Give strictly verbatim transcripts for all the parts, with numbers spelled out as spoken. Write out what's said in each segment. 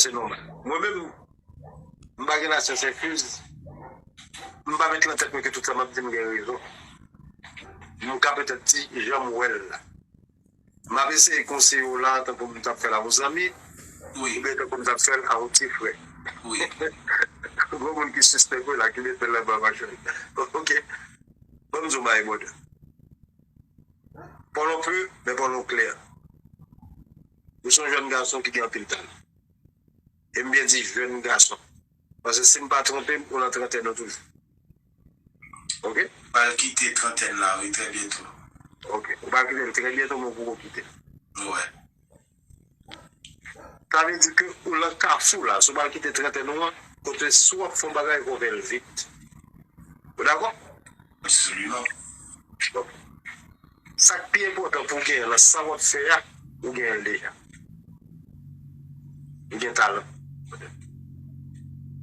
se nòmal. Mwen menm, m pa gen lasyans enfuz, m pa met nan tèt mwen ke tout sa m ap di m gen rezon. M ka petèt di jan m wè l la. M ap eseye konseye w la tankou m t ap fè l a yon zanmi, oubyen tankou m t ap fè l a yon ti frè. Gon moun ki sispèk wi la, ki mete l anba machin. Ok. Ban m di w bagay, brother. Parlons peu, mais parlons clair. Ou se yon jèn gason ki gen anpil talan. E m byen di jèn gason. Paske si m pa twonpe m, ou nan trantèn ou toujou. Ok? Pral kite trantèn la, wi, trè byento. Ok. Ou pral kite l trè byento, men ou poko kite l. Wi. Sa vle di ke ou nan kafou la, si w pral kite trantèn ou an, kote si w ap fè yon bagay, fò w fè l vit. Ou dakò? Absoliman. Donk, sa k pi enpòtan pou w genyen nan sa w ap fè a, ou genyen l deja. Ou gen talan.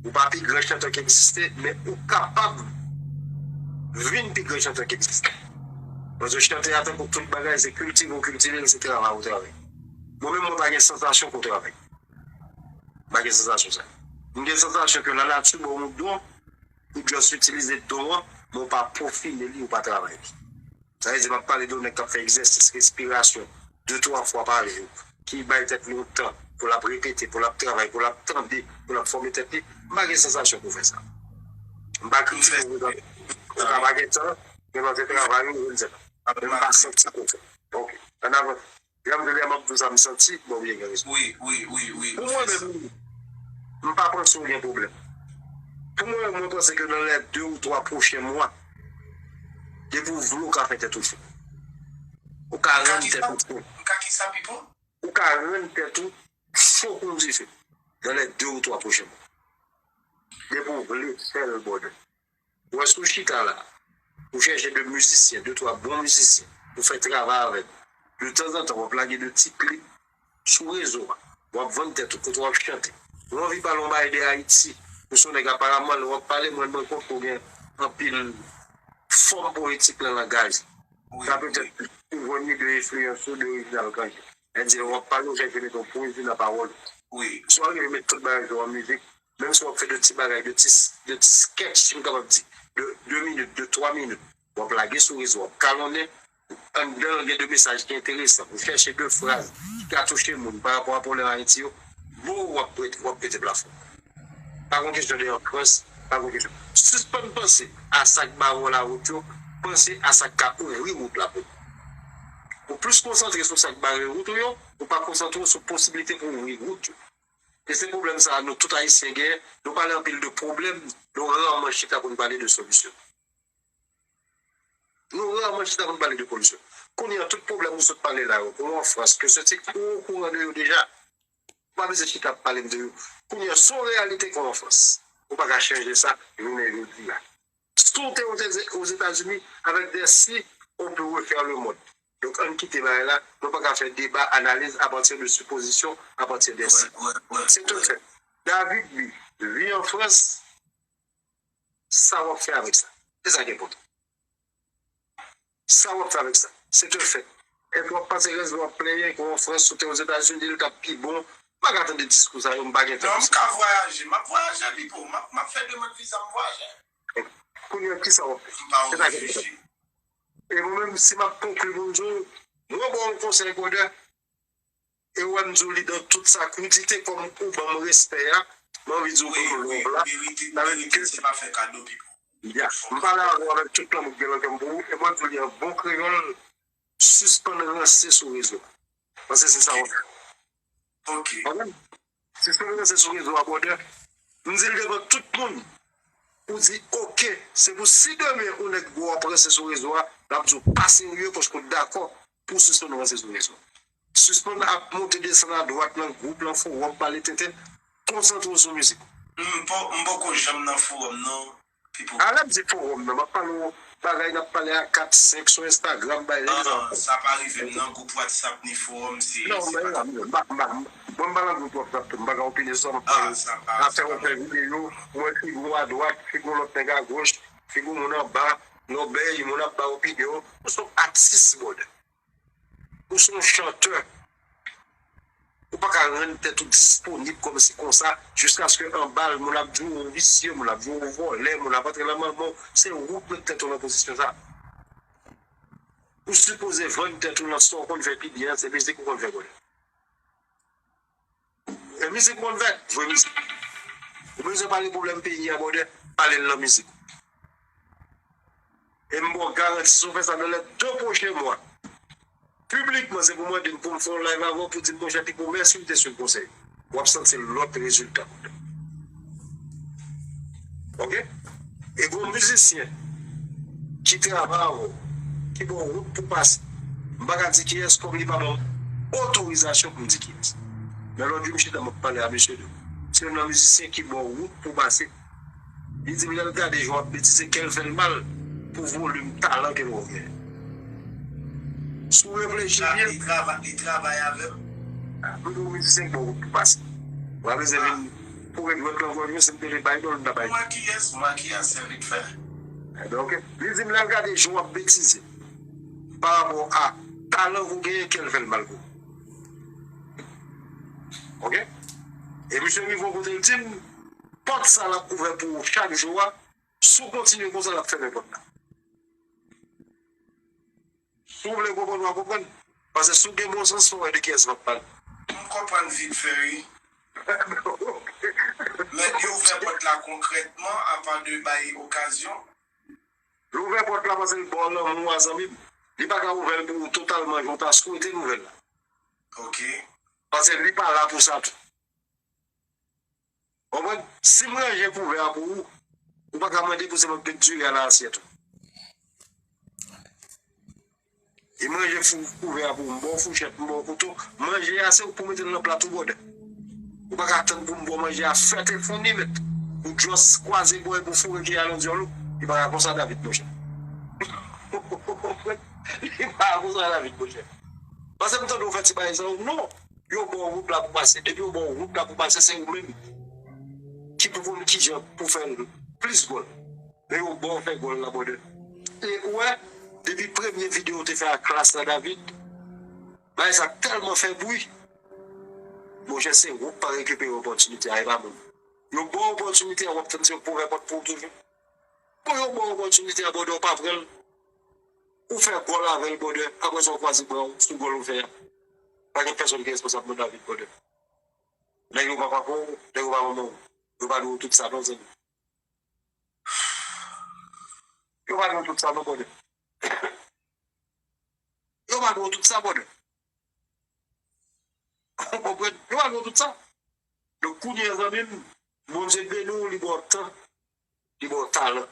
Ou pa pi gran chantè ki egziste, men ou kapab vin pi gran chantè ki egziste. Paske chante a tankou tout bagay, se kiltive ou kiltive l, se travay ou travay. Mwen menm, mwen pa gen sansasyon pou travay. M pa gen sansasyon sa. M gen sansasyon ke lanati ba w yon don, ou just itilize don an, men w pa pwofile li, ou pa travay li. Sa vle di, m ap pale de yon nèg k ap fè egzèsis respirasyon de twa fwa pa jou, ki bay tèt li yon tan pou l ap repete, pou l ap travay, pou l ap tande, pou l ap fòme tèt li. M pa gen sansasyon pou fè sa. M pa kritike w, ou ka pa gen tan, men lè w te travay ou, je ne sais pas. Men m pa santi pou fè. Ok, ann avanse. Jan m te di a, m ap di w sa m santi, bon, ou byen gen rezon. Wi, wi, wi, wi. Pou mwen menm, m pa panse w gen pwoblèm. Pou mwen menm, mwen panse ke nan lè de ou twa pwochen mwa, depi w vle, w ka fè tèt ou cho. Ou ka rann tèt ou cho. M ka kisa, Pipo? Ou ka rann tèt ou cho kon dife nan lè de ou twa pwochen mwa. Depi w vle, fè l, brother. Ou wè si w chita la, ou chèche de mizisyen, de twa bon mizisyen, ou fè travay avè l. De tanzantan, w ap lage de ti klip sou rezo a. W ap vann tèt ou, kote w ap chante. Ou anvi pale yon bagay de Ayiti, ou se yon nèg aparaman, lè w ap pale, mwen, mwen konn ou gen anpil fòm powetik nan langaj. Sa petèt ou jwenn li de enfliyans ou de Reginald Cangé. Lè di lè w ap pale, ou chèche mete yon pwezi nan pawòl ou. Si w arive met tout bagay sa yo an mizik, menm si w ap fè de ti bagay, de ti, de ti sketch, si m kapab di, de de minit, de twa minit, w ap lage sou rezo, w ap kalonnen, anndan l gen de mesaj ki enteresan, ou chèche de fraz ki ka touche moun pa rapò a pwoblèm Ayiti yo, bo, w ap pete, w ap pete plafon. Pa gon kesyon de an Frans, pa gon kesyon. Sispann panse a sa k bare w lawout yo, panse a sa k ka ouvri wout la pou ou. Ou plis konsantre sou sa k bare wout ou yo, ou pa konsantre w sou posiblite pou ouvri wout yo. E se pwoblèm sa a nou tout Ayisyen genyen, nou pale anpil de pwoblèm, nou raman chita pou n pale de solisyon. Nou raman chita pou n pale de solisyon. Kounye a, tout pwoblèm ou sot pale la yo, ke w an Frans, ke se ti, ou okouran de yo deja. Ou pa bezwen chita ap pale m de yo. Kounye a, se yon reyalite ke w an Frans. Ou pa ka chanje sa jounen jodi a. Si w te Ozetazini, avec des si, on peut refaire le monde. Donk, ann kite bagay la, nou pa ka fè deba, analiz à partir de supposition, à partir de si. C'est un fait. David Lee, vi an Frans, sa w ap fè avèk sa? Se sa ki enpòtan. Sa w ap fè avèk sa? C'est un fait. Èske w ap pase rès w ap plenyen ke w an Frans, si w te Ozetazini, li t ap pi bon? M pa ka tande diskou sa yo, m pa gen tan. Non, m ka vwayaje. M ap vwayaje, Pipo. M ap, m ap fè demann viza, m vwayaje. Kounye a, kisa w ap fè? M pa yon refijye. E mwen menm, si m ap konkli pou m di w, mwen ba w yon konsèy, brother, e w wè m di w li dans toute sa crudité, kòm ou ban m respè a, m anvi di w ban m love la. Wi, wi, merite, merite, se pa fè kado, Pipo. Ya, m pale avè w avèk tout lanmou k gen nan kè m pou ou, e mwen di w li an bon kreyòl, sispann ranse sou rezo a. Paske se sa w ap fè. Ok. Konprann? Sispann ranse sou rezo a, brother. M di l devan tout moun. Ou di, ok, se pou si demen yon nèg wè w ap ranse sou rezo a, l ap di w pa serye paske w dakò pou w sispann ranse sou rezo a. Sispann ap monte desann adwat nan gwoup, nan fowòm, pale tenten, konsantre w sou mizik ou. M po-, m poko janm nan fowòm, non. Pipo. A lè m di fowòm nan, m ap pale w bagay n ap pale a kat, senk sou Instagram, bay egzanp. Sa pa rive m nan gwoup WhatsApp ni fowòm, se... Non, se men pa la, m pa, m pa, mwen m pa nan gwoup WhatsApp tou, m pa ka opine sou sa, m ap pale afè ou fè videyo, ou wè figi w adwat, figi w lòt nèg agoch, figi w moun anba, lòbèy, moun ap ba w opinyon, ou se yon atis, brother. Ou se yon chantè. Ou pa ka rann tèt ou disponib kòmsi konsa, jiskaske anba l, moun ap di w visye, moun ap di w vòlè, moun ap antre nan manman w. Se ou k met tèt ou nan pozisyon sa. Ou sipoze vann tèt ou nan sa w konn fè pi byen an, se mizik ou konn fè, brother. E mizik ou konn fè, jwe mizik. Ou bezwen pale pwoblèm peyi a, brother, pale l nan mizik ou. E m ba w garanti, si w fè sa nan lè de pwochen mwa, piblikman, se pou mande m pou m fè yon live avè w pou di m, monchè Pipo, mèsi w te swiv konsèy. W ap santi lòt rezilta. Oke? E gon mizisyen ki travay avè w, ki ba w wout pou pase. M pa ka di kiyès, kòm li pa ban m otorizasyon pou m di kiyès. Men lòt jou, m chita, m ap pale a mesye de. Se youn nan mizisyen ki ba w wout pou pase. Li di m lè l gade jan w ap betize, kè l fè l mal pou volim talan ke l wè w genyen. Si w reflechi byen. Li travay, li travay avè m. Mwen tou mizisyen k ba w wout pou pase. W ap bezwen vin foure dwèt nan gòj mwen, si m te vle bay do l, m ta bay. Mwen kiyès, mwen kiyès, se vit fè. Ebyen, oke. Li di m lè l gade jan w ap betize pa rapò a talan ke w genyen, kè l fè l mal pou ou. Oke? E misye rive yon kote, l di m, pòt sa l ap ouvè pou ou chak jou a, si w kontinye konsa, l ap fèmen pòt la. Si w vle konprann, w a konprann. Paske si w gen bon sans, fò w wè de kiyès m ap pale. M konprann vit fè, wi. Men li ouvè pòt la konkrètman, apa de bay okazyon. Li ouvè pòt la paske l ba w lanmou a, zanmi m. Li pa ka ouvè l pou ou totalman jan w ta swete l ouvè l la. Oke. Paske li pa la pou sa tou. Konprann? Si m ranje kouvè a pou ou, ou pa ka mande pou se mwen k met diri a nan asyèt ou. E m ranje fou, kouvè a pou ou, m ba w fouchèt, m ba w kouto, manje a se ou k pou mete l nan plat ou, brother. Ou pa ka tann pou m ba w manje a fèt e founi, mèt. Ou just kwaze bò epi w foure kiyè a nan dyòl ou. Li pa ka konsa, David, monchè. Li pa ka konsa, David, monchè. Paske m tande w fè ti bagay sa, non. Yo ba w wout la pou pase. Depi yo ba w wout la pou pase, se ou menm ki pou konn kijan pou fè l plis gòl. Men yo ba w fè gòl la, brother. E ou wè, depi premye videyo w te fè a Klass la, David, bagay sa tèlman fè bri. Monchè, se ou k pa rekipere opòtinite a, e pa moun. Yo ba w opòtinite a, w ap tann se yo k pou ouvè pòt pou ou toujou. Bon, yo ba w opòtinite a, brother, w pa pran l. Ou fè gòl avè l, brother. Apre sa, w kwaze bra w sou gòl ou fè a. Pa gen pèsonn ki responsab non, David, brother. Nèg yo pa papa w, nèg yo pa manman w. Yo pa dwe w tout sa non, zanmi. Yo pa dwe w tout sa non, brother. Yo pa dwe w tout sa, brother. Ou konprann? Yo pa dwe w tout sa. Donk, kounye a, zanmi m, Bondye beni w, li ba w tan, li ba w talan.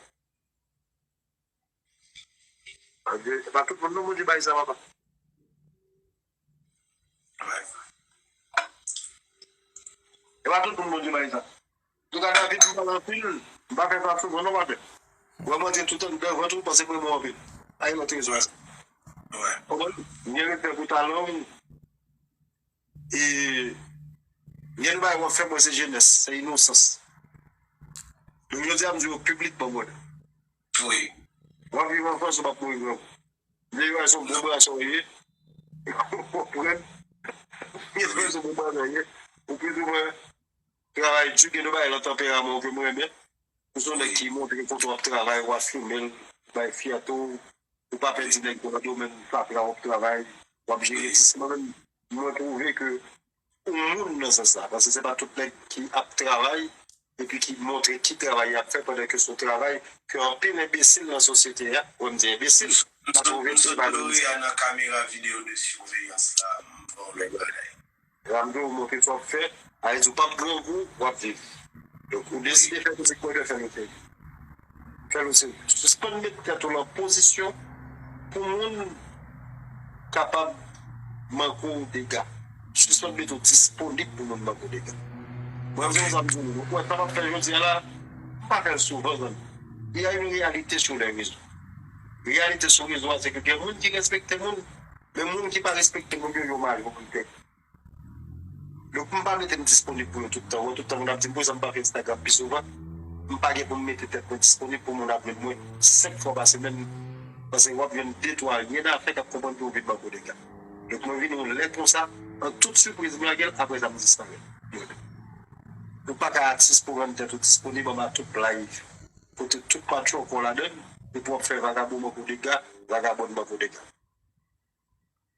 Bondye, se pa tout moun non Bondye bay sa, papa. E pa tout moun Bondye bay sa. Antouka, David, m pale anpil, m pa fè sa souvan non, patnè. Ou wè mwen di tout anndan vant ou, panse m renmen w anpil. Pa gen lòt rezon. Konprann? M gen respè pou talan w. E m gen de bagay w ap fè, mwen se jenès, se inosans. Donk, jodi a, m di w piblikman, brother. Wi. W ap viv an Frans, ou p ap mouri grangou. Vye Yoray se yon bon brason w ye. Ou konprann? Vye Yoray se yon bon brason w ye. Ou plizoumwen travay di, gen de bagay nan tanperaman w ke m renmen. Ou se yon nèg ki montre kote w ap travay, w afime l, ou bay fyète w, ou pa pèdi nèg yo nan domèn fatra w ap travay, w ap jere ti. Mwen menm, mwen twouve ke ou moun nan sans sa. Paske se pa tout nèg ki ap travay epi ki montre ki travay y ap fè pandan ke se yon travay ke anpil enbesil nan sosyete a, wè m di enbesil, pa twouve se pa Lori a nan kamera videyo de siveyans la, m fè yon lòt bagay. Ramdo, ou montre sa w ap fè, a vle di w p ap grangou, w ap viv. Donk, ou deside fè mizik, brother, fè l oke. Fè l oke. Sispann met tèt ou nan pozisyon pou moun kapab manke w dega. Sispann met ou disponib pou moun manke w dega. Mwen, se konsa m di w, ou wè sa m ap fè jodi a la, m pa fè l souvan, zanmi. Il y a une réalité sur les réseaux. Reyalite sou rezo a, se ke gen moun ki respekte moun, men moun ki pa respekte moun yo, yo majorite. Donk, m pa mete m disponib pou yo tout tan. Wè, tout tan moun ap di m, poukisa m pa fè Instagram pi souvan? M pa gen pou m mete tèt mwen disponib pou moun ap jwenn mwen senk fwa pa semèn. Paske w ap jwenn de, twa, ryen a fè k ap konprann ke w vin manke w dega. Donk, mwen vin yon lè konsa, An tout sipriz, blagen, apre sa, m disparèt. Nou pa ka atis pou rann tèt ou disponib anba tout live. Kote tout patwon kon ladann, epi w ap fè vagabon ban pou dega, vagabòn ban pou dega.